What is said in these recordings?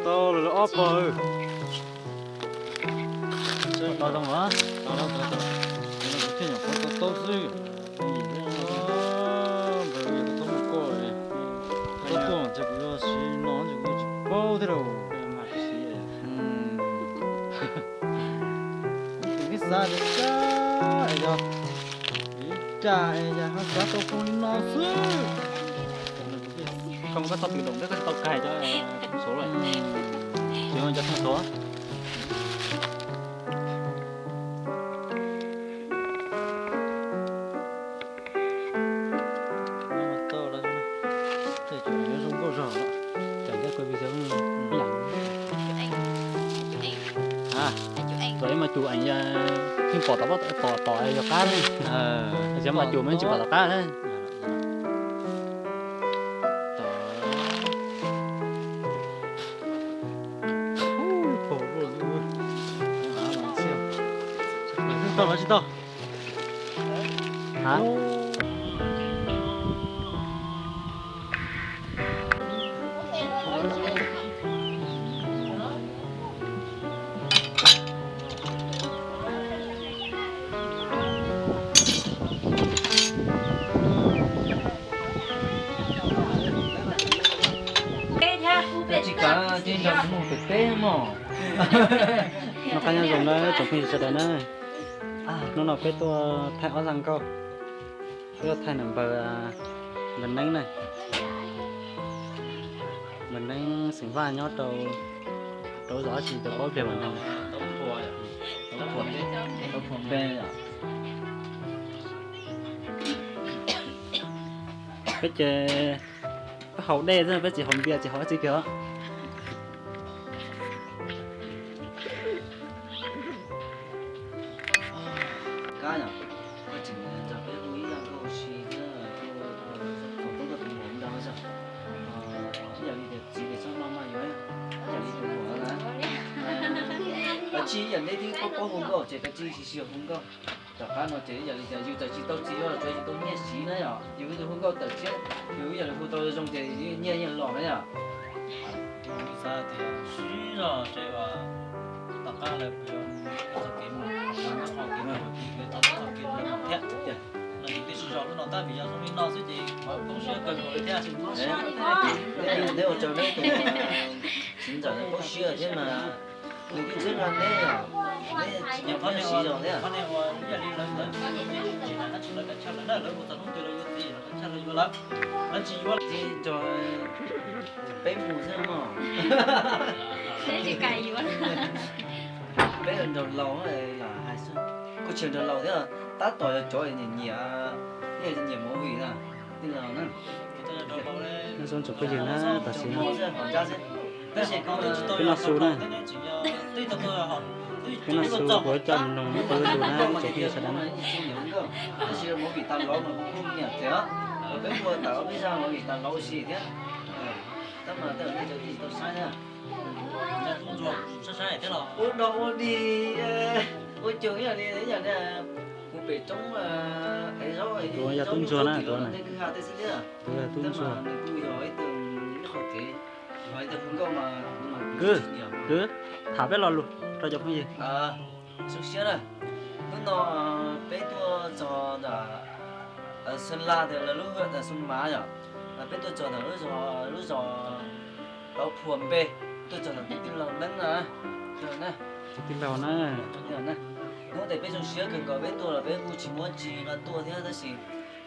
Tau lawm ob pawg. Tau zoo los? Tau, tau, tau. Tau, tau, tau xwb. Ntawd yog koj tau mus koj li. Koj tuaj ntshe kuv yuav siv no ntshe kuv tsis paub thiab lauj. Kuv twb xav tias kab es yog ib raj es yog ho xav tau zoo li no xwb. Koj muab koj txoj pwm ntaum ntawd koj tsis tau kais cov thoob saud lawm. Tsis muaj cov thoob saud. Tej zaum yuav zoo nkauj zog, ces thiaj kuv video. Txawm ib mas cum eem pheej pom tom, pom tom yog qab ne, txawm mas cum mas tsis pom tom qab na. Tau los tsis tau? Tsis kav ces nrog kuv mus pem teb mog. Noj qab nyob zoo na tsoom phooj ywg sawv daws na. Hnub no peb tuaj thaij ob zaj nkauj, peb tuaj thaij npawg, npawg Neeb na. Npawg Neeb xeem Vaj nyob rau, rau zos dab tsi rau pab pliag mas neeg. Peb ces peb haus dej xwb, peb tsis haus npias tsis haus dab tsi kiag. Kab yom, koj tseem nrog peb hu ib zaj nkauj si thiab, thaum tub koj tus muam nrog yom. Ib yam li tias txiv tias txhob maj maj yuav, ib yam li tus muam na. Kav tsij ib yam nej twb paub paub hu nkauj ces kav tsij sis sis hu nkauj. Tom qab no ces ib yam li tias yus txawm tsis tau txiv los tsuav yus tau nyiaj siv na yom, yus hu nkauj tawm thiab yus ib yam li hu tau zoo ces nyiaj yeej los na yom. Xav tias sib zog seb uas tom qab lawv puas yuav txoj kev mus, txoj kev mus thiab. Nws twb sib zog lub no tab vim yog zoo li no xwb ces poob siab kawg nkaus li thiab. Neb ua rau neb tus txiv ntxawm poob siab thiab mas nws twb txhawb nqa neb yom, neb tsis nyob siv zog thiab. Ib yam li lawv, lawv tsis hais dab tsi lawv kav chawj lawv na, lawv ua txog hnub twg lawv yuav txiv los kav chawj lawv yuav lawm, lawv tsis yuav txiv rau peb mus xwb mog. Peb nrog laus los hais xwb, kuj tsis nrog laus thiab, tab tom yog cov nyiam nyiam, nyiam movie na, tij laug na. Nyob zoo tsoom phooj ywg na, tam sim no peb noj su na, peb noj su kuv coj mus noog ib tug lus na tsoom phooj ywg sawv daws na. Tab sis movie tas los mas kuv kuj nyiam thiab, peb kuj tawm ob peb zaj movie tas los ua si thiab. Tab mas tej zaum nej cov tij tsis tau saib na. Ua dog ua dig, ua cuag ib yam li, ib yam li mus pem roob ev zaub, tus yog tub ntsuag na, tus no tej kwj ha tej xwb thiab. Tus yog tub ntsuag. Nws kuj yog ib tug ib qho kev, yog ib tug hu nkauj mas kuv mas kuv tsis nyiam. Kwv, tham peb lo lus rau cov phooj ywg. Zoo siab na, hnub no peb tuaj txog ntawm Xeeb Las tias lawv lub hwj tas Xoo Mav yom, peb tuaj txog ntawm lub zos, lub zos Tauv Phuam Npe, tuaj txog ntawm tus tij laug Neeb na. Tij laug na. Hnub no peb zoo siab kawg nkaus, peb tuaj los peb kuj tsis muaj dab tsi nqa tuaj thiab tab sis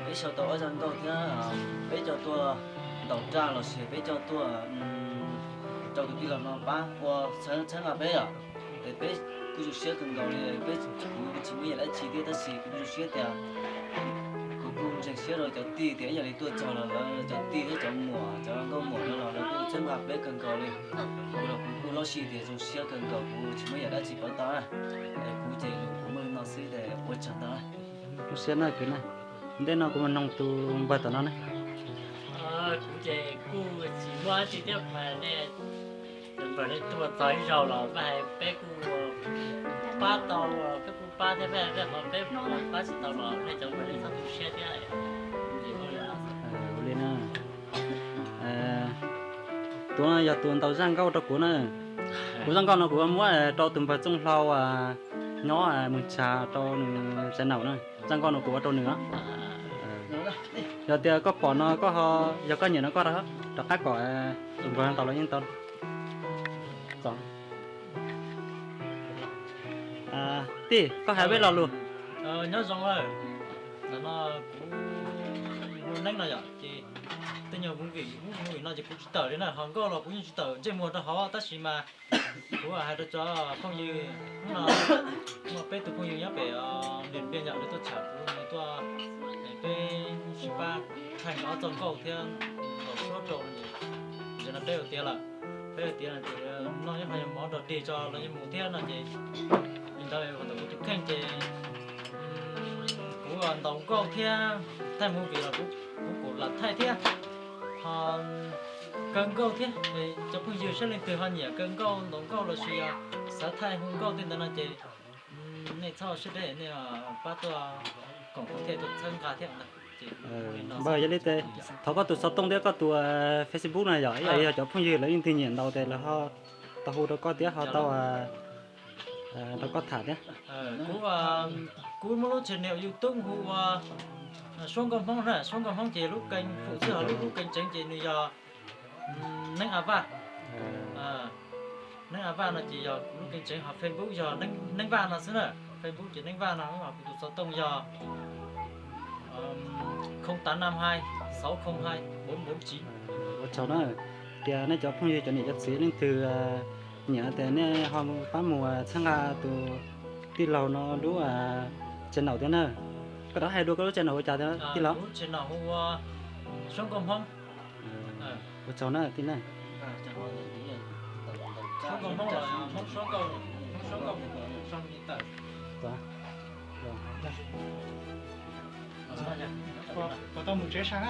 peb sau tau ob zaj nkauj thiab, peb coj tuaj ntaus raj los sis peb coj tuaj rau tus tij laug no pab ua txhawb nqa peb yom. Es peb kuj zoo siab kawg nkaus li, peb kuj tsis muaj yam dab tsi thiab tab sis kuv zoo siab tias kuv kuj ntseeg siab rau cov tij tias ib yam li tuaj txog los lawv cov tij thiab cov muam, cov nkauj muam no los lawv kuj txhawb nqa peb kawg nkaus li. Kuv los kuv kuj loj siab tias zoo siab kawg nkaus, kuv tsis muaj yam dab tsi pauv tau na. Es kuv ces lus kuv muaj li no xwb ces ua tsaug ntau na. Zoo siab na kwv na. Ntej no kuv mus noog tus npawg tom no ne. Kuv ces kuj tsis muaj dab tsi thiab mas nej, cov npawg nej tuaj txog ib zaug los peb hais peb kuj pab tau, peb kuj pab thiab, peb hais peb qhov peb pab tsis tau los nej cov npawg nej txhob tu siab thiab. Ua li na. Kuv yog tus ntaus zaj nkauj rau kuv na. Kuv zaj nkauj no kuv muab rau tus npawg Txooj Hlau nyob Moos Tshav rau nws tsa naum na. Zaj nkauj no kuv ua rau nws. Yog tias koj pom no koj, yog koj nyiam no koj rov qab kom tus npawg tau los yeej tau. Tij, koj hais peb lo lus. Nyob zoo lawm. Ntawm no kuv hu Neeb no yom, ces tej nyuag movie, movie no ces kuv tsis tawm li na, ho nkauj los kuv yeej tsis tawm ntsej muag rau hauv, tab sis mas kuv hais rau cov phooj ywg, hnub no muaj peb tug phooj ywg nyob pem Điện Biên yom, lawv tuaj tsham kuv, lawv tuaj, peb sib pab kheej ob txoj nkauj thiab ntaus suab rau no ces, ntawm no peb ua tiav lawm, peb ua tiav no ces noj ib qho mov nrog dig tso los yeej mus thiab no ces, li ntawd ntawm kuv tus kheej ces kuv ntaus nkauj thiab thaij movie los kuv kuj lam thaij thiab, ho kawg nkauj thiab. Cov phooj ywg saib leej twg ho nyiam kawg nkauj, ntaus nkauj lossis xav thaij hu nkauj tej ntawd no ces nej txhob siab deb, nej pab tuaj koom kuv thiaj tuaj txhawb nqa thiab. Npawg, yog li ces thov koj tus xov tooj thiab koj tus Facebook na yom, ib yam li yog cov phooj ywg lawv leej twg nyiam ntaus ces lawv ho tau hu rau koj thiab ho tau rau koj tham thiab. Kuv, kuv muaj lub channel YouTube hu ua Suab Nkauj Hmoob na, Suab Nkauj Hmoob ces lub kênh phoom xwb, ho lub, lub kênh tseem ces nws yog Neeb A Vaj. Neeb A Vaj no ces yog kuv lub kênh tseem, ho Facebook yog Neeb Vaj no xwb na. Facebook ces Neeb Vaj no, ho kuv tus xov tooj yog không tám năm hai sáu không hai bốn bốn chín. Ua tsaug na, tias nej cov phooj ywg cov niam cov txiv leej twg nyiam ces nej ho pab mus txhawb nqa tus tij laug no lub channel thiab na. Koj rov hais dua koj lub channel ua cas thiab tij laug? Lub channel hu ua Suab Nkauj Hmoob. Ua tsaug na tij na. Suab Nkauj Hmoob los Hmoob Suab Nkauj, Hmoob Suab Nkauj. Puas tau mus tsev sab?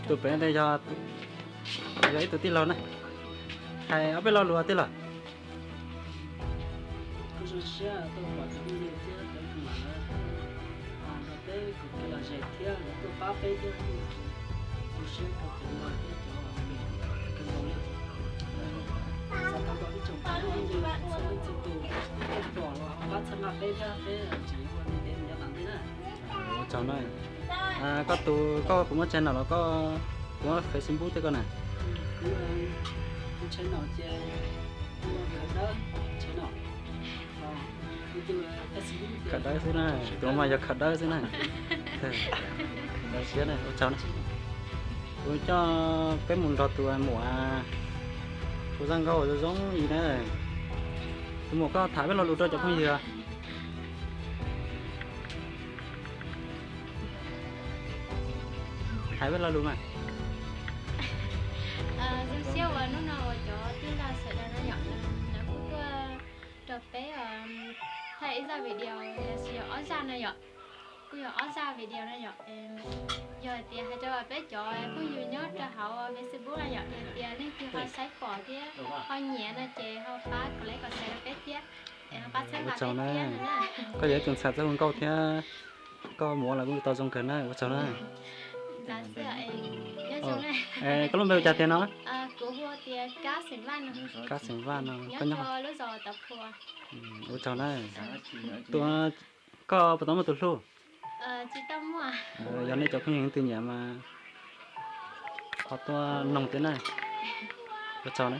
Tus pem ntawd yog, yog ib tug tij laug na. Hais ob peb lo lus tij laug. Kuv zoo siab tuaj pom cov phooj ywg thiab cov neeg mas lawv nrog peb koom kev lom zem thiab lawv tuaj pab peb thiab. Kuv zoo siab rau cov no thiab cov kawg nkaus li. Xav thov kom ib tsoom phooj ywg txhua leej txhua tus tuaj pom los pab txhawb nqa peb thiab peb tseem yuav ua ntev ntev mus yav tom ntej na. Ua tsaug na. Koj tus, koj puas muaj channel los koj puas muaj Facebook thiab koj na? Kuv, kuv channel ces hu ua Khawm Dawb channel. Khawm Dawb xwb na, tus mas yog Khawm Dawb xwb na. Ntawd siab na, ua tsaug na. Kuv coj peb mus nrog tus muam, tus zaj nkauj zoo zoo li na. Tus muam, koj tham peb lo lus rau cov phooj ywg. Hais peb lo lus mas. Zoo siab uas hnub no uas cov tij laug sawv daws no yom, lawv kuj tuaj rau peb thaij ib zaj video los sis yog ob zaj na yom. Kuj yog ob zaj video na yom. Yog hais tias hais rau peb cov phooj ywg nyob rau hauv Facebook na yom, yog tias leej twg ho saib pom thiab ho nyiam no ces ho pab like comment share rau peb thiab, es ho pab txhawb nqa peb thiab no na. Koj yog ib tug ntxhais txawj hu nkauj thiab koj muam los kuj tau zoo kawg na, ua tsaug na. Koj lub npe ua cas tiag no? Kuv hu tias Kab Xeem Vaj no. Kab Xeem Vaj no, nyob rau lub zos Tav Phua. Ua tsaug na. Tus, koj puas tau muaj tus hlub? Tsis tau muaj. Yog nej cov phooj ywg leej twg nyiam mas ho tuaj noog thiab na. Ua tsaug na.